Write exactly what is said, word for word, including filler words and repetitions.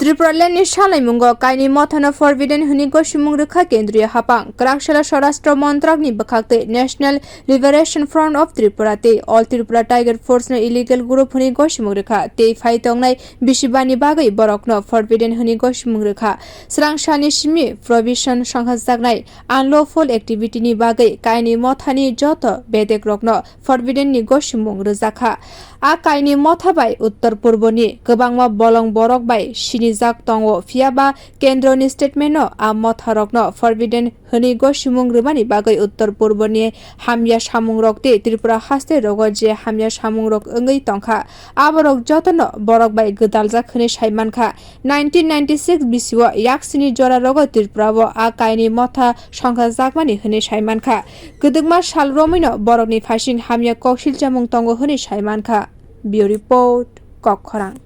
Tripura Land ni salaimungo kaini mothano forbidden hwnwi gosimung rwkha Kendriya Haphang, Kwraksala Swarashtra Montrak ni bwkhak tei National Liberation Front of Tripura tei All Tripura Tiger Force no illegal group hwnwi gosimung rwkha tei phai tongnai bisiba ni bagwi borokno forbidden hwnwi gosimung rwkha. Swrang sani simi provision songkha jaknai unlawful activity ni bagwi kaini mothani joto bedek rokno forbidden ni gosimung rwjakha. A kaini motha bai uttor purbo ni kwbangma bolong borok bai sinijak tongo, phiya ba kendro ni statement no a motha rokno forbidden hwnwi gosimung rwmani bagwi uttor purbo ni hamya samung rok tei Tripura haste rogo je hamya samung rok wngwi tongkha, aborok jotono borok bai gwdaljak hwnwi sai mankha. Nineteen ninety six bisio yaksini jora rogo Tripura o a kaini motha songkha jakmani hwnwi sai mankha. Kwdwkma sal romwino borokni phaising hamya kok silchamung tongo hwnwi sai mankha. Bureau Report, Kokkhorang.